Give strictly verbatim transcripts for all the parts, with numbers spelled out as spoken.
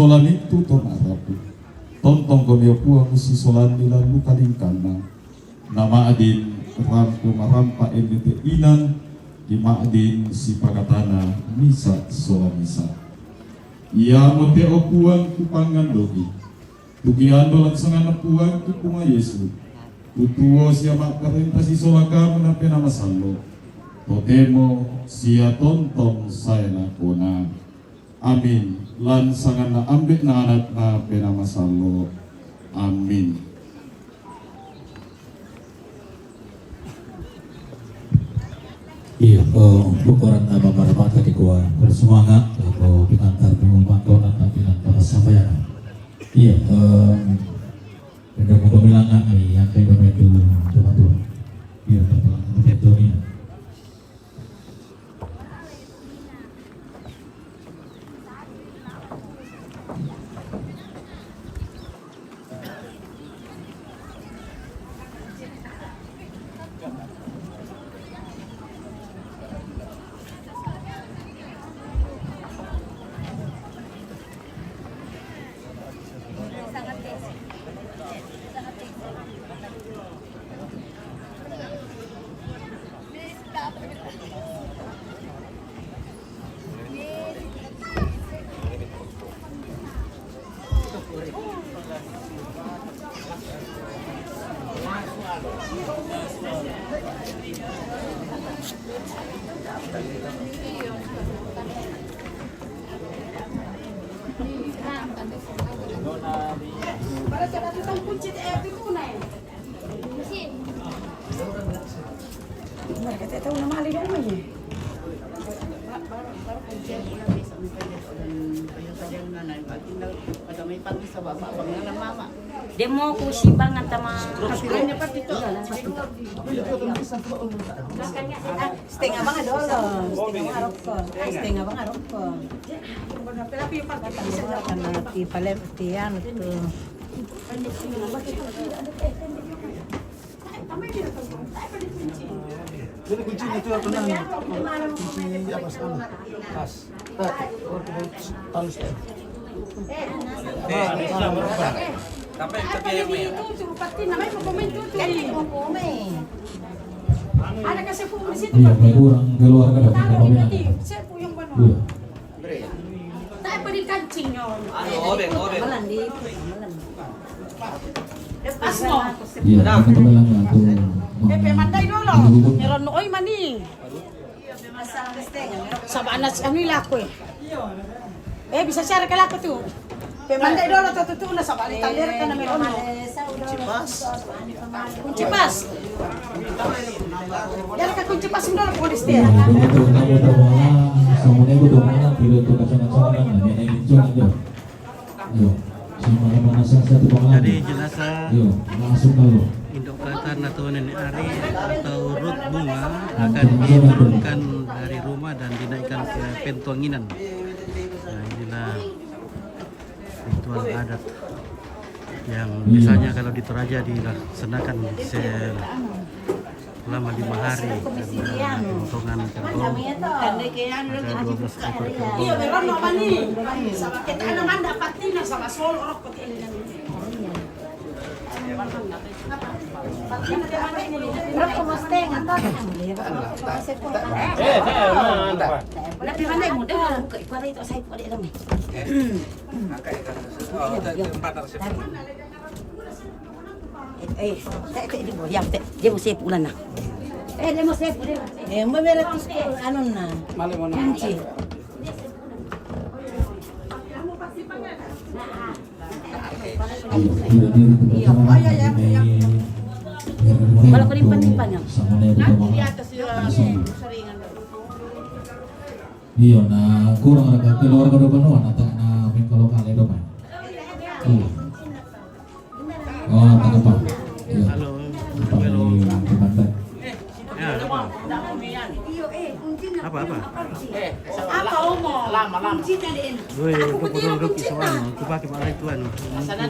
Sola mintu' to ma'rapu'. Tontong komi, o Puang, ussisolanni lan lukalingkanna. Na ma'din rampo marampa' enne te' inan, ki ma'din sipakatana misa' sola misa'. Iamote, o Puang, kupangngandoki, tu kiando lan sanganna Puangku Puang Yesu, tu tuo sia ma'parenta sisola Kamu na Penaa Masallo', totemo sia tontong sae lakona. Amin. Lan sanganna Ambe' na Anak na Penaa Masallo'. Amin. Iya, eh, bukuran nama marmata di gua bersemangat, eh, pinantar pengumuman kau nanti pinantar sampai. Iya, eh, pindah ke pemilangan nih, yang kayak itu, itu, itu. Iya, itu, itu, itu, ini. Demo ku si bangan tama. Iya, langsung. Setengah banget dulu, setengah banget rokok. Setengah banget rokok. Karena ti palem, ti anu tu. Jadi kuncinya itu apa, nah? Kunci apa sana? Tas. Taruh situ. Iya, kurang keluarga dapat apa? Iya. Anu, obeng, obeng. Iya, anu, obeng. Eh, pe mandai dolo. Meron oi mani. Saba' na si anu i lako e. Eh, bisa cara ke lako tu. Pe mandai dolo tu, tu, tu, na saba' ni tandera kana meron. Kunci pas. Kunci pas. Jara ka kunci pas dolo polis dia. Jadi jenazah Indok Katar atau Nenek Ari atau Ruth Bunga akan diturunkan dari rumah dan dinaikkan ke Pentuanginan. Nah, inilah ritual adat yang biasanya kalau di Toraja dilaksanakan selama lima hari karena potongan kerbau, ada dua belas ekor kerbau. Eh, eh, te, te, di mo, yam, te, di mo sepu ulan na. Eh, di mo sepu, di mo sepu. Eh, mbak merah tu sekolah, anu na. Kunci. Kalau kau nimpan-nimpan, ya. Nanti di atas, ya, seringan. Iyo, na kurang ada keluarga do banua, na tak na mingkalo kali do, Pak. Iyo. Oh, tak apa. Iya. Halo. Apa? Halo. Di, di pantai. Ya, apa? Apa, apa? Apa, Omo? Lama, lama. Woi, aku betul, betul, soalnya aku pakai malah itu, anu,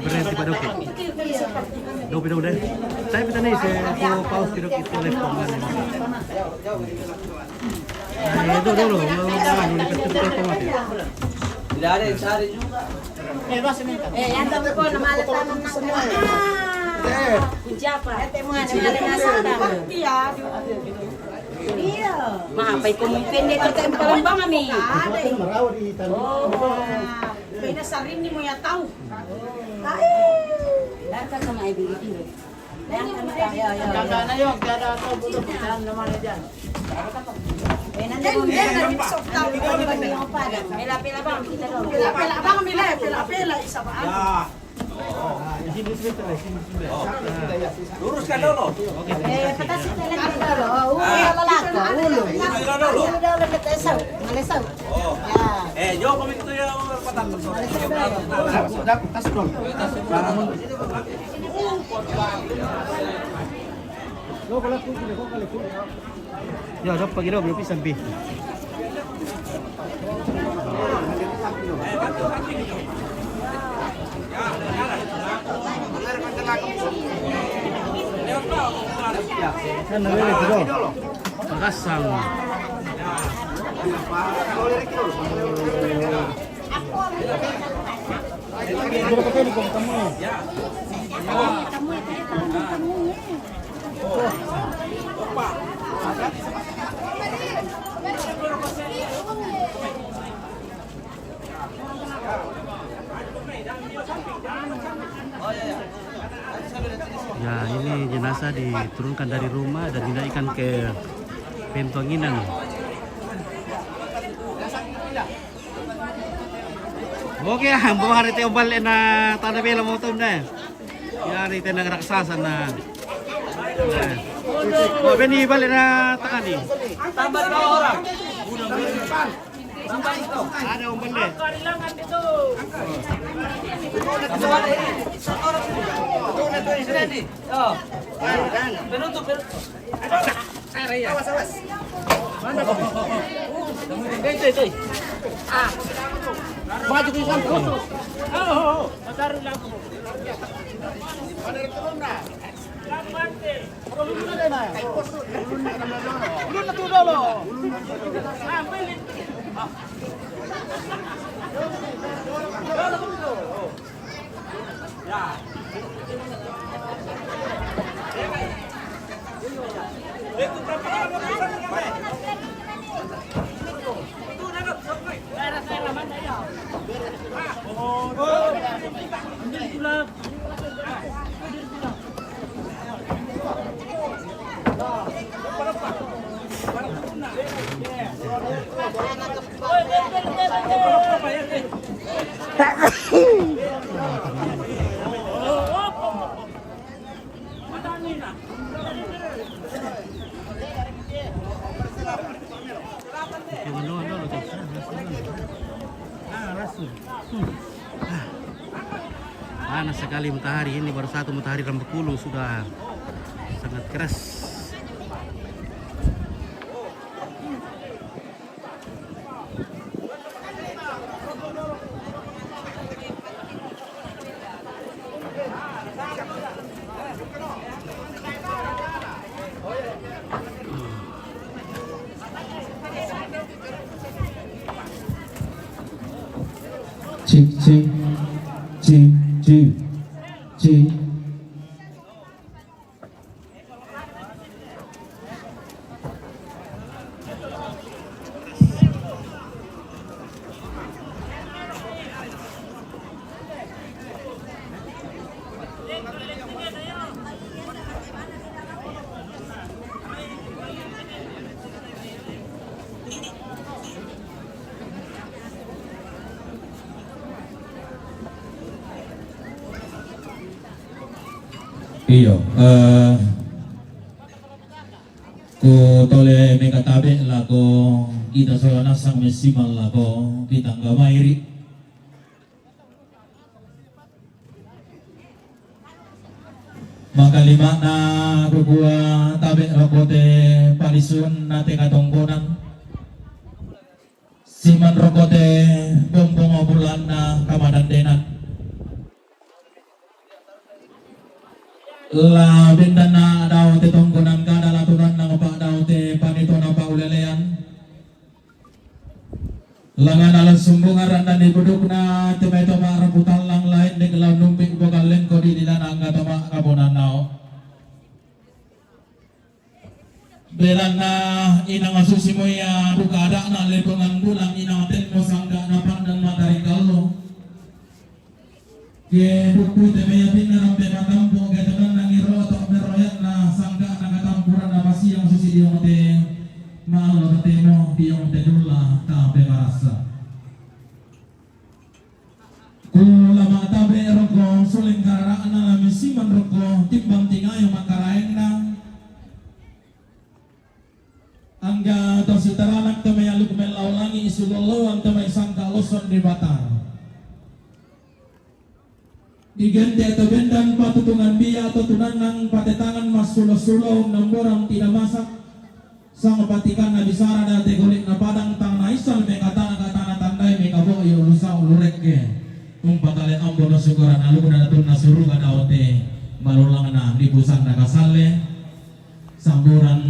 berhenti pada aku. Dope, dope, deh. Tapi tadi saya mau pause, tidak kita live kemarin. Nah, itu dulu, mau, mau, mau, mau, mau, mau, mau, Dari, dari juga. Eh, yang tahu kau nama letak nama. Kunci apa? Iya. Iya. Mah, apa itu mungkin dia cerita yang paling bang, Ami? Oh. Beda sarin ni mau ya tahu. Dari kan sama ibu itu. Pela-pela bang, pela-pela bang, pela-pela isa bang. Luruskan dulu. Eh, peta sih pela dulu. Oh, ulo lalako, ulo. Ulo dulu, peta isa. Malesa. Oh. Ya. Eh, yo kami itu ya, peta. Malesa dulu. Ya, dapat kita belum sampai. Kan ada itu. Pakasang. Ya, ini jenazah diturunkan dari rumah dan dinaikkan ke pintu anginan. Oke, bawa hari teh balik na tanah bela motor deh. Ya, hari teh raksasa na. Ya. Oh, beni balik na tanah ni. Tambah dua orang. Ada umbel deh. Penutup, penutup. Maju ke sana. Oh, oh, oh. Panas sekali matahari ini, baru satu matahari rambakulung sudah sangat keras. Cek, cek. Cek, cek. Cek. Iyo, eh, ku tole mekatabe' lako kita sola nasang messimal lako kita nggamairi. Makalima'na kukua tabe' roko te palisunna te katongkonan. Siman roko te bombong bulanna kamadandenan. La bendanna dao te tongkonan kada la tunanna pa dao te panitona paulelean. Langan alas sumbungan randan di budukna, temai toma raputan lang lain dek lau numpik bogal lengko di dinan angga toma kabonan nao. Belanna inang asusimo ia duka adakna lepengan bulan inang tenmo sangga na pandang matari kallo. Ke dukku te meyatinna rampe matampo ke tenang nangi roto meroyatna sangga na katampuran apa siang susi diong te malo temo diong te dulla tape marasa. Ku lama tabe roko suling karana lami siman roko timbang tingayo makaraengna. Angga to sitaranak to mai aluk melau langi isu loloan to mai sangka loson di Batara. Digente to bendan patutungan bia to tunanang patetangan mas sulo-sulo namboran tidak masak. Sang patikan na bisara da te golik na padang tang na isal mekatana katana tandai mekabo yo lusa ulurekke. Umpatale ambo no syukuran aluk na tun na suruga daote malulang na lipusan na kasalle. Samburan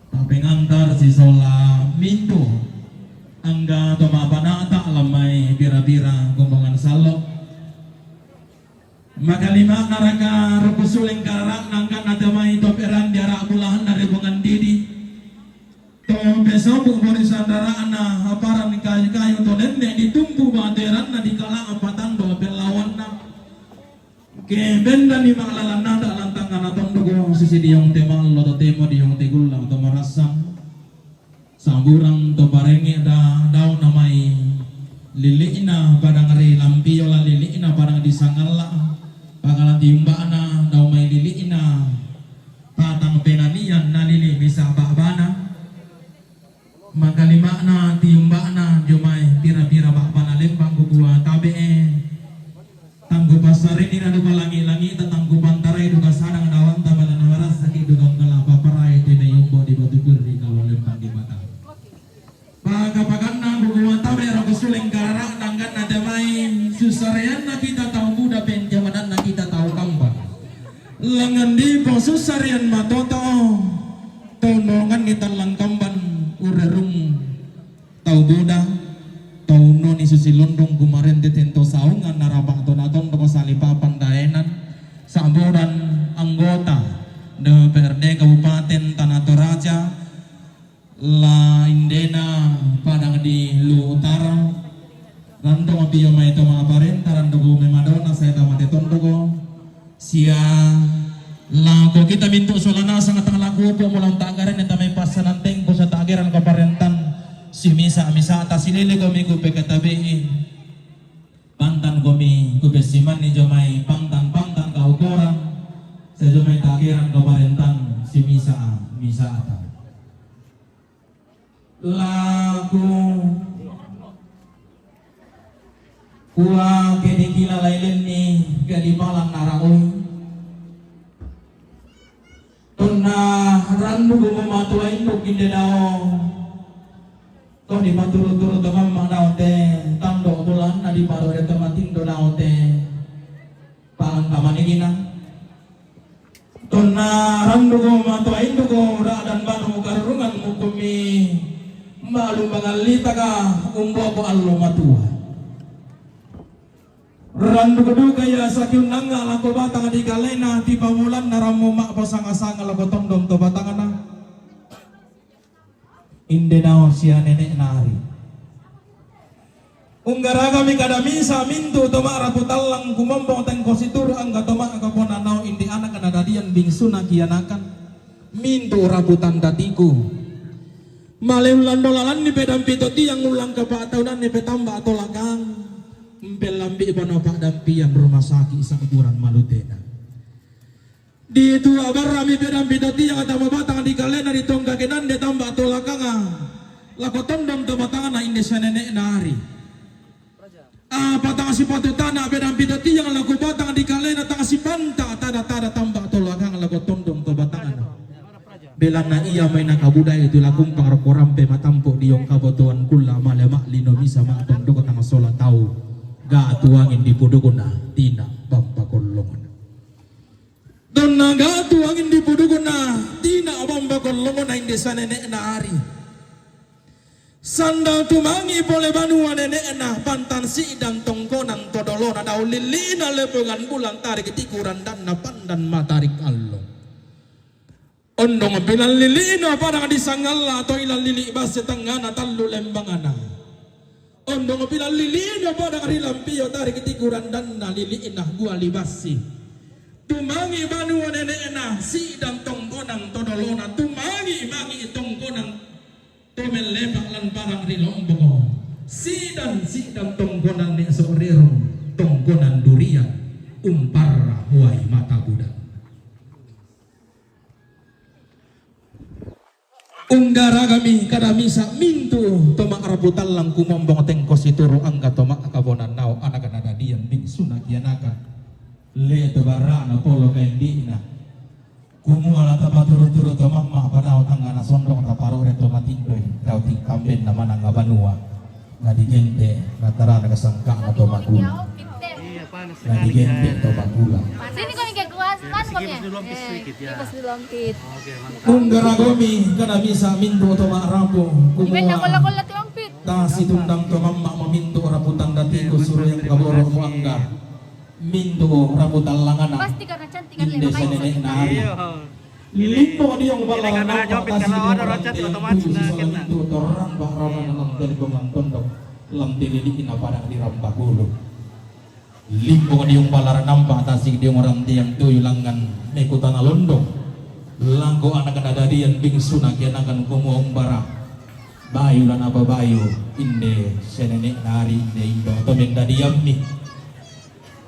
tapengantar sisola mintu angga to mapanata lamai bira-bira gombongan sallo. Makalima naraka rukusuleng kararak nangkan na temai toperan diarak bulahan dari bungan didi. To pesobu borisan darana aparan kayu-kayu to nenne ditumpu bateranna dikala apatan do pelawanna. Ke benda ni maklalan nada lantang kana tondoko sisi diong te mallo to temo diong te gullang to marasang. Samburang to parenge da dau namai lili'na padang ri lampio la lili'na padang di sangalla. Pangala timba'na dau mai lili'na patang penanian na lili misa ba'bana. Makalima'na tiumba'na jomai pira-pira ba'bana lembang kukua tabe'e. Tanggu passarini na duka langi-langi ta tanggu pantarai duka sadang dawanta bala na marasaki duka ngala paparai tena yombo di batu kurri kalau lembang di mata. Paka-pakanna kukua tabe roko suleng karara nangganna jamai susareanna kita tau muda pen jamananna kita tau kambang. Langan di posusarean matoto. Tondongan ni tallang kamban urerung tau buda tau noni susi londong kumarente tento saungan narabak tona tondoko salipapan daenan samburan anggota D P R D Kabupaten Tanah Toraja la indena padang di Luwu Utara. Rando mapio mai to maparenta rando ku memadona saya tamate tondoko. Sia lako kita mintu solana sangatang laku upo molong tagaren yang tamai pasanan tengko sa tageran kaparentan si misa misa ta silele komi ku pekatabe'i. Pantan komi ku pesimani jomai pantan pantan kaukoran. Saya jomai tageran kaparentan si misa misa ta. Laku kua kedikila lailenni kedipalan naraoi. Tonna rannu gumamatua induk inde dao. Toh dipaturu-turu to mamma dao te tando bulan na diparode to matindo dao te. Palang kamanigina. Tonna randuko matua induko ra'dan banu karurungan mukumi malu mangallitaka umbobo allo matua. Randuko duka iya sakiunnanga lako batang di kalena tipamulanna rammu ma'pasanga-sanga lako tondong to batangna. Inde naung sia nene'na ari. Unggaragami kada misa mintu to ma'rapu tallang kumombong tengko situru angga to ma'kapona naung inde anak nadadian bingsuna kianakan. Mintu rapu tanda tiku. Maleullan dolalanni pedampi to tiang ullang kapa'taunanni petamba to lakang. Mpellambi bano pa'dampian rumah sakit sa'buran malutena. Ditua barra'mi pedampi to tiang tama batang di kalena di tongga kenande tamba to lakanga lako tondong to batangna inde sanene'na ari. Apa tang sipatu tana pedampi to tiang lako batang di kalena tang sipanta tada-tada tamba to lakanga lako tondong to batangna. Belanna ia mai nakabudai tu lakumpang roko rampe matampo diong kabotoan kulla male ma'lino misa ma'tondoko tang sola tau. Ga tuangin dipudukuna tina bamba kollongona. Donna ga tuangin dipudukuna tina bamba kollongona inde sanene'na ari. Sandal tumangi pole banua nene'na, pantan si'dang tongkonan to dolona, dao lili'na lepengan bulan, tarik tiku randanna pandan matarik allo. Ondong pilang lili'na padang di Sangalla, to ilang lili' basse tangngana tallu lembangana. Ondong pilang lili'na padang ri Lampio, tarik tiku randanna lili'na buali bassi. Tumangi banua nene'na, si'dang tongkonan to dolona, tumangi mangi tongkonan to mellepa' lan padang ri Lomboko. Si'dang, si'dang tongkonan ne so'rerong, tongkonan durian, umparra uai mata budan. Unggaragami kada misa' mintu' to ma'rapu tallang kumombong tengko situru' angga to ma'kaponannao ana' nadadian bingsuna kianakan. Le' to bara'na polo kaendi'na. Kumua la tapaturu-turu to mamma' padao tangngana sondong taparore to matindoi dao tingkambenna mananga banua. Na digente' natarana kasangka'na to magula. Na digente' to magula. Sini kau mikir kuas, kan kau mikir. Kipas dulu, Om, sedikit, ya. Kipas dulu, Om Pit. Oke, mantap. Unggaragomi kada misa' mintu' to ma'rapu. Kumua. Iben na kolla-kolla ti Om Pit. Tasitundang to mamma' mamintu' raputan datiku suruyang kaboro' muangga. Mintu' raputan langana. Pasti karena cantik kan, inde le, makanya senene'na ari. Iya. Limbo diong balla' ranampa tasi' diong ranteang tuyu sisala mintu' torang ba'rawana lan telbongan tondok lan tilili'na padang di Rambagulu. Limbo diong balla' ranampa tasi' diong ranteang tuyu langngan mekutana londong. Lako ana' nadadian bingsuna kianakan kumua umbara. Bayu lan apa bayu, inde senene'na ari inde indo to mendadiammi.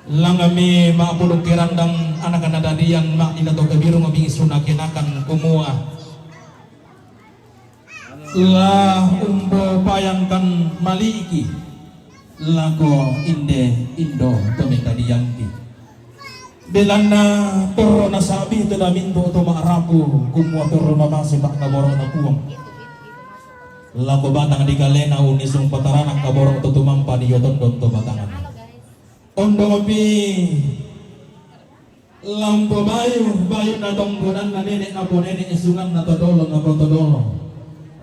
Langngammi ma'pulung kerandang ana' nadadian ma'dina to kabirung bingsuna kianakan kumua. La umbo payangkan mali'ki lako inde indo to mendadiangki. Belanna torro nasa'bi to damintu' to ma'rapu, kumua torro mabase pa'kaboro'na Puang. Lako batang di kalena unnisung patarana' kaboro' to tumampa dio tondon to batanganna. Ondongpi lambo bayu, bayunna tongkonanna nene' napo nene' sunganna to dolo napo to dolo.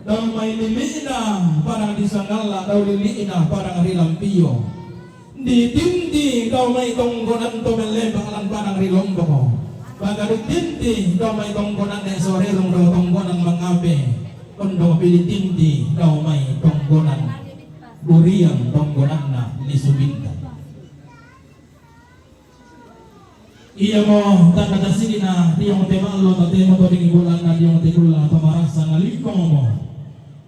Dao mai lili'na padang di Sangalla, dao lili'na padang ri Lampio. Ditinti dao mai tongkonan to mellepa' lan padang ri Lomboko. Maka ditinti dao mai tongkonan ne sorerong dao tongkonan mangape. Ondongpi ditinti dao mai tongkonan durian tongkonanna lisu bintang. Iamo tanna tasi'na diong te ma'lo totemo to dingi bulanna diong te kulla to marasa ngalippomo.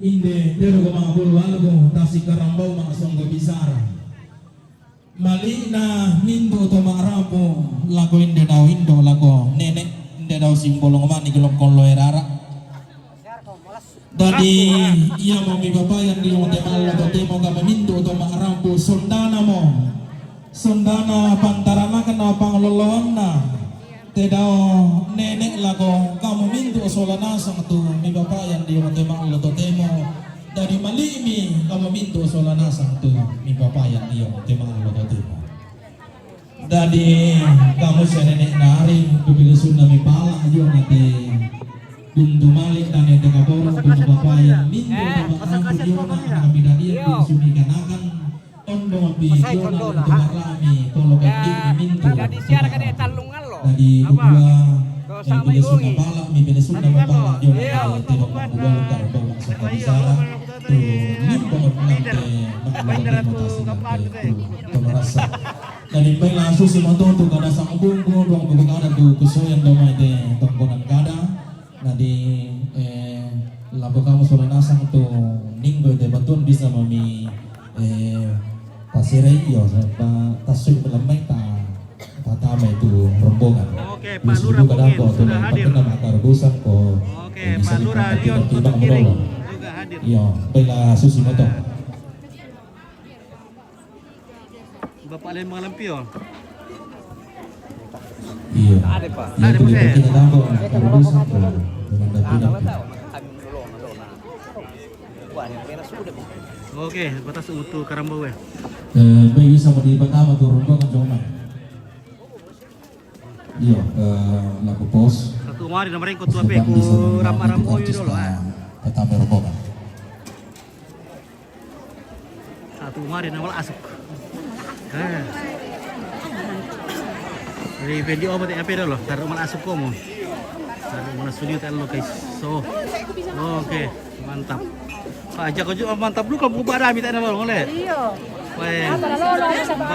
Inde tero ko ma'bulu albu tasi' karambau ma'songgo bisara. Mali'na mintu' to ma'rapu lako inde dao indo lako nene', inde dao simbolong mani gelong kollo erara. Dadi iamo mipapayan diong te ma'lo totemo kama mintu' to ma'rapu sondanamo. Sondana pantaranakanna pangloloanna. Te dao nene' lako kamu mintu' sola nasang tu mipapayan diong te ma'lo totemo. Dadi mali'mi kamu mintu' sola nasang tu mipapayan diong te ma'lo totemo. Dadi kamu senene'na ari, kupilusunna mipala' diona te buntu mali' tane te kaboro' tu mipapayan mintu' to ma'rapu diona, kami dadi tu sumikanakan. Ondo mapi diona tu marami polo kandini mintu'. Dadi kudua, eh, pilusunna pala', mi pilusunna mapala' diona te tedong mangkubal karbau maksud bisara. Tu mintu' nante mangkubal mutasi nante tu marasa. Dadi pai lasu si matoto kada sangkungku duang buku kada tu kusoyan doma te tongkonan kada. Dadi, eh, labo kamu sola nasang tu ninggo te batun bisa mami, eh, pasirei iyo, pa tasui malamai ta, tatama itu rombongan. Oke, Pak Lurah Bungin sudah hadir. Oke, Pak Lurah Rion Soto Piring juga hadir. Iyo, pai lasu si matoto. Bapak Lembang Lampio. Iya. Ada, Pak. Ada, Pak. Oke, batas utuh karambau ya. Eh, bagi sama di pertama tu rombongan cuma. Iya, eh, laku pos. Satu mari nomor ikut tu ape ku rama-rama dulu, ah. Pertama rombongan. Mari na wala asuk. Eh. Dari pendi obat ya, apa dah lo? Taruh malah asuk komo. Taruh malah sulit lo, guys. So, oke, mantap. Pak, ajak aja mantap dulu kalau buka ada minta nolong oleh. Iya. Weh. Apa nolong sama?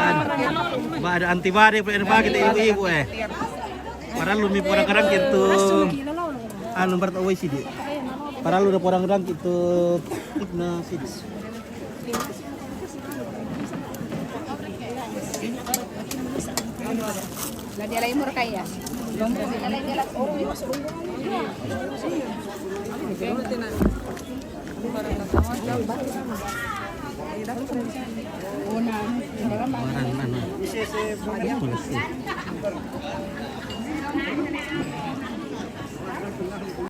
Ba ada antibody, Pak, kita ibu-ibu, eh. Padahal lu mi orang kadang gitu. Anu, berarti away sih, Dik. Padahal lu udah orang kadang gitu. Nah, sih. La dia lain murah kaya. Orang mana?